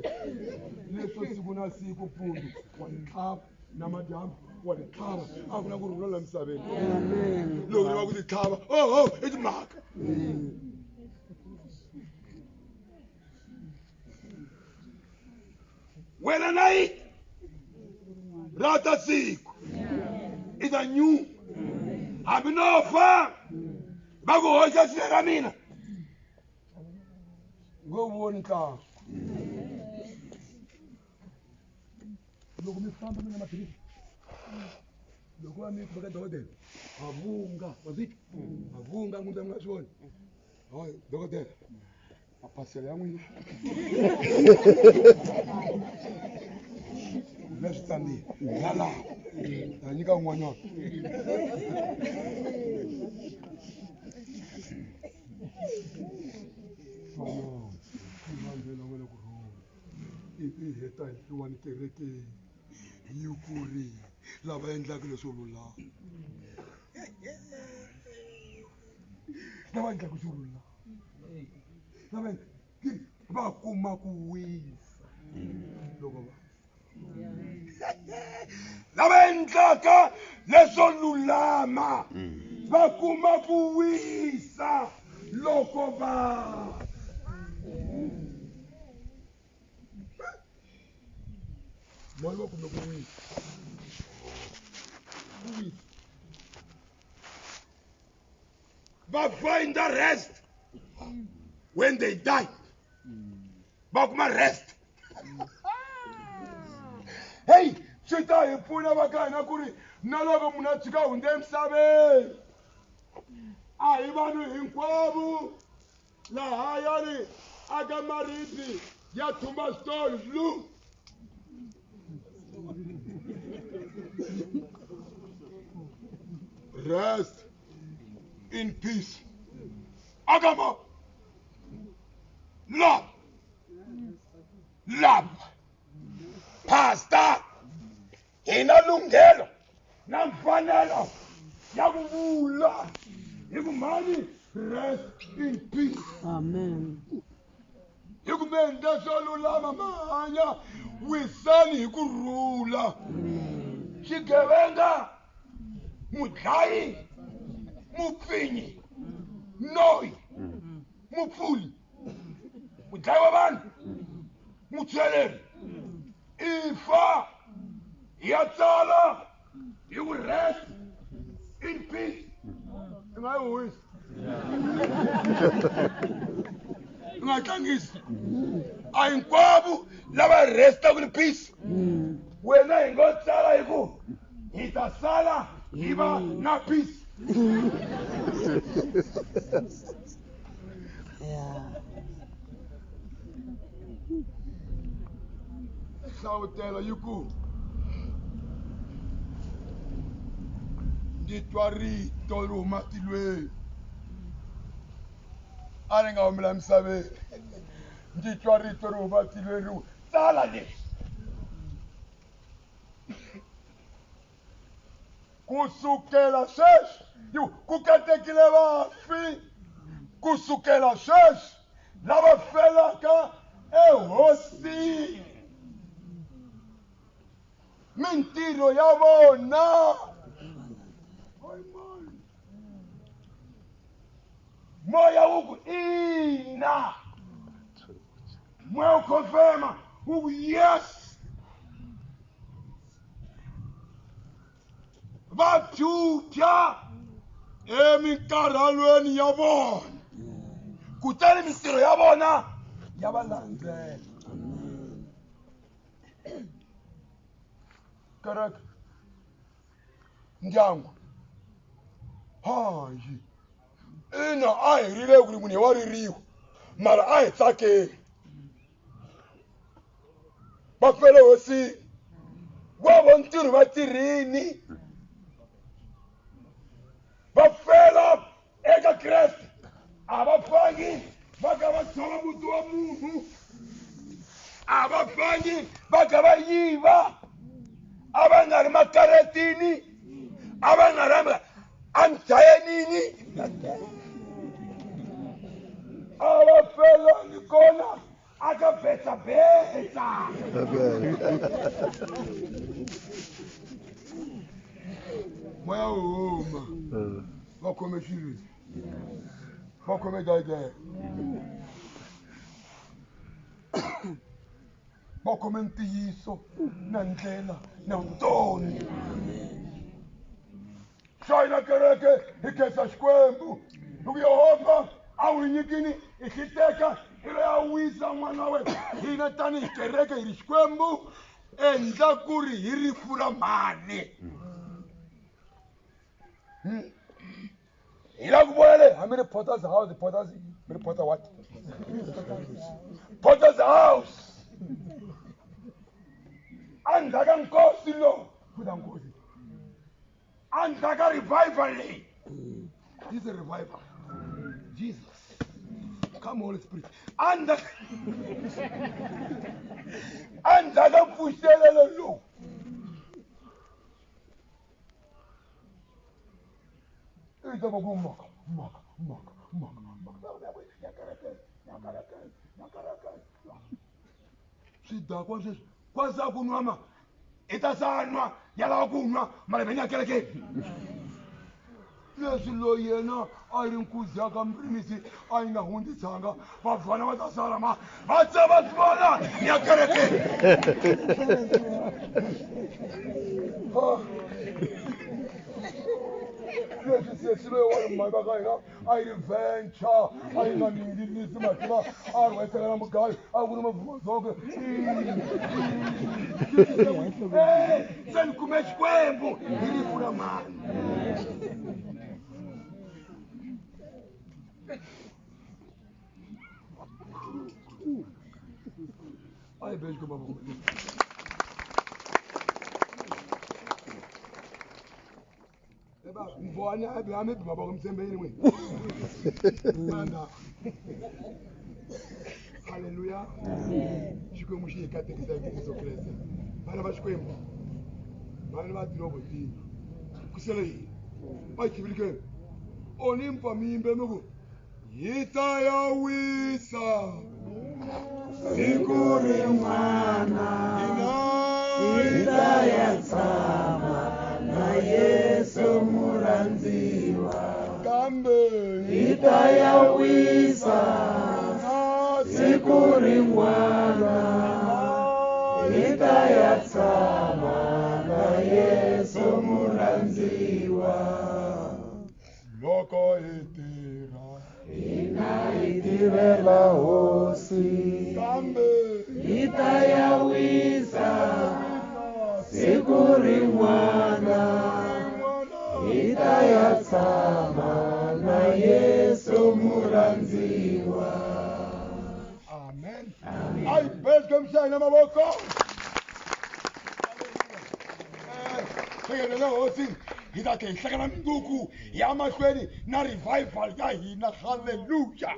leswo siku na siku mpfundzu wa titlhava na madyambu wa titlhava a ku na ku rhula la misaveni loko ri va ku titlhava oho i timhaka wena na yi rata siku i ta nyuma hambi no fa va ku hoxa sile ra mina ngo voni ntlangu loko mi famba mi na maphilisi loko va mi ka dokodela ha vunga wa swi twa ha vunga n'wina mi nga swi voni hayi dokodela maphasela ya n'wina na swi tsanile yalawa A nyika un'wanyana. Ivi hi heta hi hluwani kerekeni yi ku ri lava endlaka leswo lulama, lava endlaka swo lulama, lava va kuma ku wisa loko va lava endlaka leswo lulama va kuma ku wisa loko va mali va kume ku wisa, ku wisa va find the rest when they die, va kuma rest. Hey, swi ta hi pfuna va ka hina ku ri na loko munhu a tshika hundza emisaveni, a hi vanhu hinkwavo lahayani aka maribye ya tombstone blue. Rest in peace. Agama love, love. Pastor, hi na lunghelo na mfanelo ya ku vula hi ku mhani rest in peace. Amen. Hi ku mi endla swo lulama ma hanya, wisani hi ku rhula. Xigevenga, mudlayi, mupfinyi, noyi, mupfuli, mudlayi wa vanhu, mutsweleri, ifa ya tsala hi ku rest in peace. I nga yi huhisi, i nga tlangisi. A hinkwavo lava restaka in peace. Wena hi ngo tsala hi ku hi ta sala hi va na peace. Hlavutelo yi ku ndzi twa rito ri huma tilweni, a ri nga humela misaveni. Ndzi twa rito ri huma tilweni ri ku tsala leswi. Ku sukela sweswi ku katekile vafi, ku sukela sweswi lava felaka ehosini, mintirho ya vona. Moya wu ku ina, moya wu confirma wu ku yes. Va phyuphya eminkarhalweni ya vona, kutani mintirho ya vona ya va landzela. Kereke, ndyangu, hayi ina a hi rile ku ri munhu wa ririwa, mara a hi tsakeli. Va fele hosini, wa vo ntirho va tirhini, va fela eka Kreste, a va fangi va ka va tshova muti wa munhu, a va fangi va ka va yiva, a va nga ri makaretini, a va nga ri amjayenini, a va felangi kona aka betsa betsa. Moya wu huma, va khome xilo lexi, va khome dayidele, va khome ntiyiso na ndlela na vutomi. Xana kereke hi khensa Xikwembu hi ku Yehovha a wu nyikini hi xi teka hi lo ya wisa n'wana wa wena. Hina tanihi kereke hi ri Xikwembu endla ku ri hi rifu ra mhani. Hi lava ku vona le hambi ri Potter's House, Potter's, mi ri Potter what? Potter's House. Endzhaku ka nkosi lowu, ku ta nkosi. Endzhaku ka revival leyi, this is a revival. Jesus, come Holy Spirit. Endzhaku ka mpfuxelelo lowu, i ta va ku maka maka maka maka maka ya kereke ya kereke ya kereke. Swidakwa sweswi kwasa ku nwa ma i ta sa nwa ya lava ku nwa mara mheni ya kerekeni. Leswi loyi yena a ri nkuzi ya ka murimisi a yi nga hundzisanga, vafana va ta sala ma va tsema swona ya kerekeni. Leswi sesi loyi wa ri mhaka ka hina a yi ri venture, a yi nga ninginisi mativa, a rhwesela na mugayo, a ku ri mavhumazonke. Se ni kume Xikwembu hi rifu ra mani. A hi be Xikwembu mavoko. Mbona a mi bi mavoko mitsembeni n'wina. Manda. Halleluya. Xikwembu xi hi katekisa hi Yesu Kreste. Vana va Xikwembu, vana va tirobo tini ku sele yini va chivilikeni oni mpfa mi yimbe mi ku hi ta ya wisa siku rin'wana, hi ta ya tshama na Yesu murhandziwa. Kambe hi ta ya wisa siku rin'wana, hi ta ya tshama na Yesu murhandziwa. Loko hi tirha, hina hi tirhela Hosi, kambe hi ta ya wisa siku rin'wana, hi ta ya tshama na Yesu murhandziwa. Amen. A hi be Xikwembu xa hina mavoko. Hleketa na Hosi, hi ta tlhela hi hlangana mundzuku ya mahlweni na revival ya hina. Halleluya.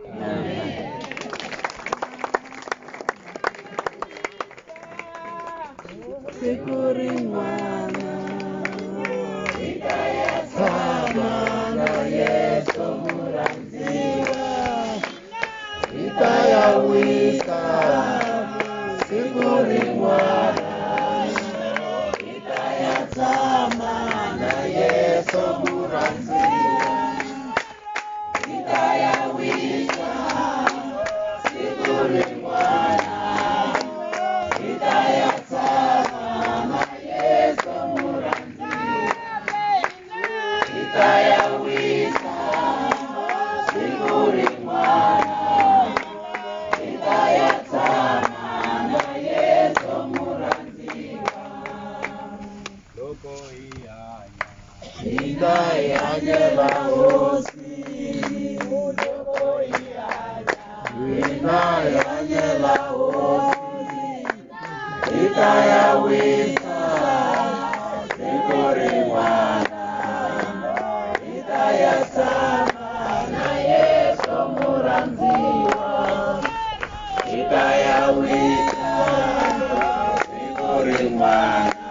Siku rin'wana hi ta ya tshama na Yesu murhandziwa, hi ta ya wisa siku rin'wana, hi ta ya tshama na Yesu murhandziwa, hi ta ya wisa siku rin'wana, hi ta ya tshama na Yesu murhandziwa, hi ta ya wisa siku rin'wana, hi ta ya tshama na Yesu murhandziwa. Loko hi hanya, hi ta hi hanyela Hosi, loko hi hanya, hina hi hanyela Hosi, hi ta ya wisa siku rin'wana, hi ta ya tshama na Yesu murhandziwa, hi ta ya wisa siku rin'wana,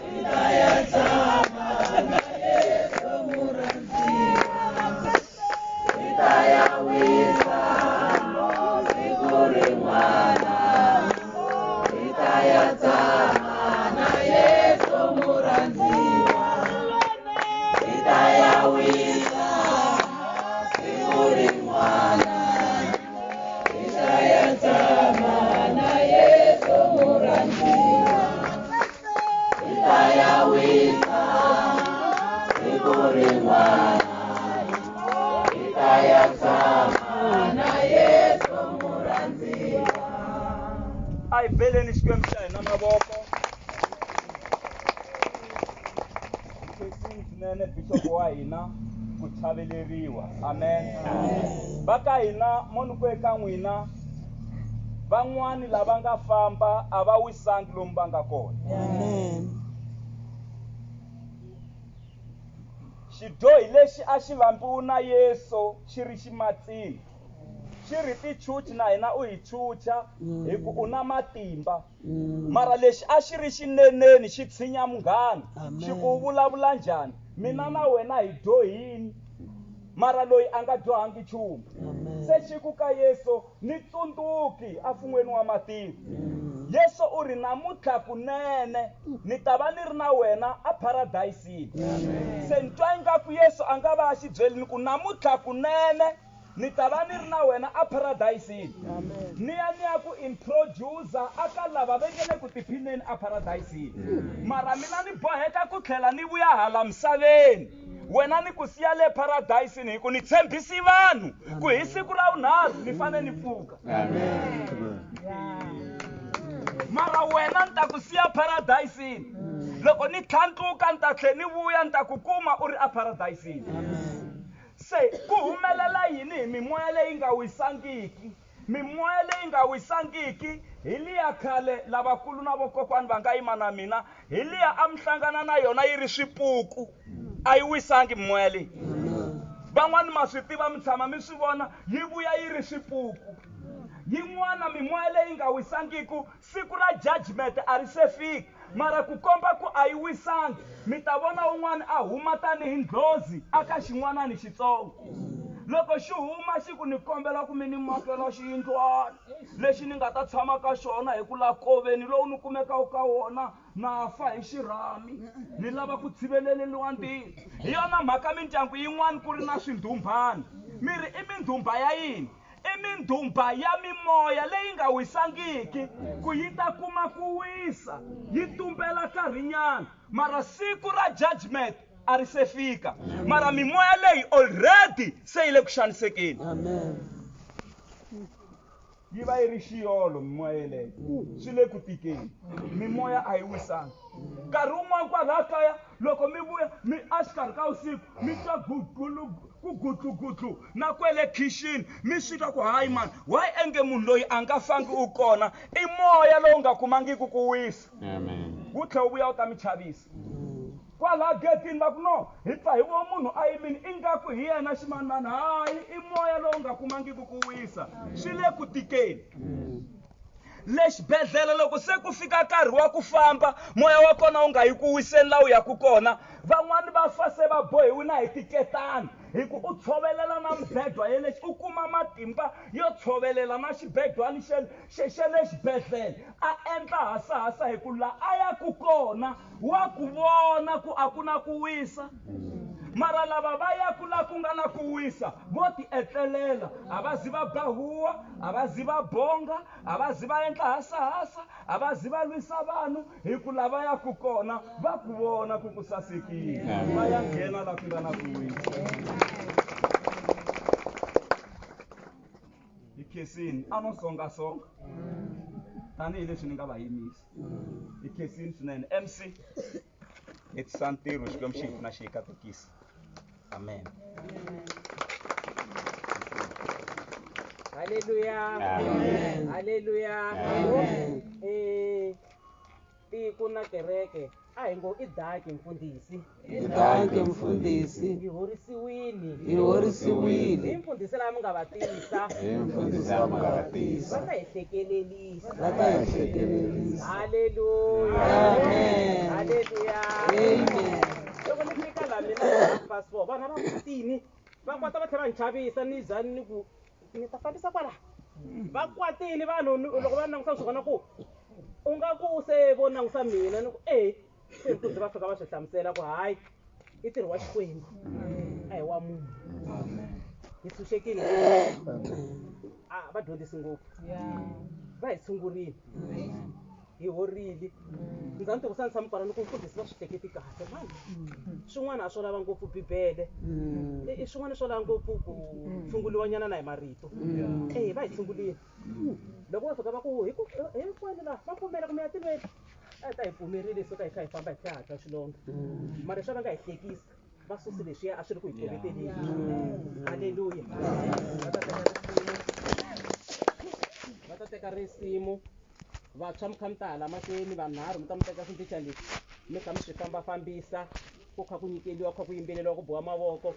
hi ta ya tshama na Yesu murhandziwa, hi ta ya wisa siku rin'wana, hi ta ya tshama na Yesu murhandziwa, hi ta ya wisa siku rin'wana, hi ta ya tshama na Yesu murhandziwa, hi ta ya wisa siku rin'wana, hi ta ya tshama na Yesu murhandziwa. A hi beleni Xikwembu xa hina mavoko. Khensini swinene bishop wa hina ku chaveleriwa. Amen. Va ka hina mo ni ku eka n'wina, van'wani lava nga famba a va wisangi lomu va nga kona. Amen. Xidyohi lexi a xi vambiwe na Yesu xi ri ximatsini xi ri tichuchi na hina u hi chucha hi ku u na matimba mara lexi a xi ri xineneni xi tshinya munghana xi ku u vulavula njhani mina na wena hi dyohini mara loyi a nga dyohangi nchumu se xi ku ka Yesu ni tsundzuki afun'weni wa matilo Yesu u ri namuntlha kunene ni ta va ni ri na wena aparadayisini se ni twa ingaku Yesu a nga va a xi byeli ni ku namuntlha kunene ni ta va ni ri na wena aparadayisini ni ya ni ya ku introducer aka lava va nge le ku tiphineni aparadayisini mara mina ni boheka ku tlhela ni vuya hala misaveni wena ni ku siya le paradayisini hi ku ni tshembisi vanhu ku hi siku ra vunharhu ni fanele ni pfuka mara wena ni ta ku siya paradayisini loko ni tlhandluka ni ta tlhela ni vuya ni ta ku kuma u ri aparadayisini se ku humelela yini hi mimoya leyi nga wisangiki mimoya leyi nga wisangiki hi liya khale lavakulu na vokokwani va nga yima na mina hi liya a mi hlangana na yona yi ri swipuku a yi wisangi mimoya leyi van'wani ma swi tiva mi tshama mi swi vona yi vuya yi ri swipuku yin'wana mimoya leyi nga wisangiku siku ra judgment a ri se fika mara ku komba ku a yi wisangi mi ta vona un'wana a huma tanihi ndlozi aka xin'wanani xitsongo loko xi huma xi ku ni kombela ku mi ni makela xiyindlwana lexi ni nga ta tshama ka xona hi ku la koveni lowu ni kumekaka ka wona na fa hi xirhami ni lava ku tshiveleleliwa ndini hi yona mhaka mindyangu yin'wana ku ri na swindhumbhani mi ri i mindhumbha ya yini i mindhumbha ya mimoya leyi nga wisangiki ku yi ta kuma ku wisa yi tumbela nkarhinyana mara siku ra judgment a ri se fika mara mimoya leyi already se yi le ku xanisekeni yi va yi ri xiyolo mimoya yeleyo swi le ku tikeni mimoya a yi wisanga nkarhi wun'wana kwalaha kaya loko mi vuya mi exikarhi ka vusiku mi twa gugulu ku gutlugutlu na kwele khixini mi swi twa ku hayi mani why enge munhu loyi a nga fangi u kona i moya lowu nga kumangiki ku wisa wu tlhela wu vuya wu ta mi chavisa kwalaha getini va ku no hi pfa hi vo munhu a yimini ingaku hi yena ximanimani hayi i moya lowu nga kumangiki ku wisa swi le ku tikeni le xibedhlele loko se ku fika nkarhi wa ku famba moya wa kona wu nga yi ku wiseni laha wu yaka kona van'wani va fa se va bohiwi na hi tiketani hi ku u tshovelela na mubedwa yelexi u kuma matimba yo tshovelela na xibedwani xa le xibedhlele a endla hasahasa hi ku laha a yaku kona wa ku vona ku a ku na ku wisa mara lava va yaku la ku nga na ku wisa vo ti etlelela a va zi va ba huwa a va zi va bonga a va zi va endla hasahasa a va zi va lwisa vanhu hi ku lava yaku kona va ku vona ku ku sasekile va ya nghena la ku nga na ku wisa hi khensini a no songasonga tanihileswi ni nga va yimisa hi khensini swinene MC hetisa ntirho Xikwembu xi hi pfuna xi hi katekisa amen. Haleluya. Haleluya. Tiko na kereke a hi ngo i daki mfundhisi. I daki mfundhisi. Hi horisiwile. Hi horisiwile. Hi mfundhisi lava mi nga va tisa. Hi mfundhisi lava mi nga va tisa. Va ta hi hlekelelisa. Va ta hi hlekelelisa. Haleluya. Amen. Haleluya. Amen. Loko ni fika la mina fast forward vana va kwatini va kwata va tlhela va ni chavisa ni za ni ku ni ta fambisa kwala va kwatini vanhu loko va langusa swi vona ku u nga ku se vo langusa mina ni ku e se mfundhisi va fika va swi hlamusela ku hayi i ntirho wa Xikwembu a hi wa munhu hi tshunxekile a va dyondzisi ngopfu va hi tshungurile hi horile ndza ni tivutisa ni tshama kwala ni ku mfundhisi va swi hleketi kahle mani swin'wana a swo lava ngopfu bibele i swin'wana swo lava ngopfu ku tshunguliwanyana na hi marito e va hi tshungurile loko va fika va ku hinkwenu laha va pfumela ku mi ya tilweni a ta hi pfumerile suka hi kha hi famba hi tlhela hatla xilondza mara leswi va nga hi hlekisa va susi leswiya a swi ri ku hi koveteleni halleluya va ta teka risimu vantshwa mi kha mi ta hala mahlweni vanharhu mi ta mi teka swintichani leswi mi kha mi swi fambafambisa. Ku kha ku nyikeliwa, ku kha ku yimbeleriwa, ku biwa mavoko.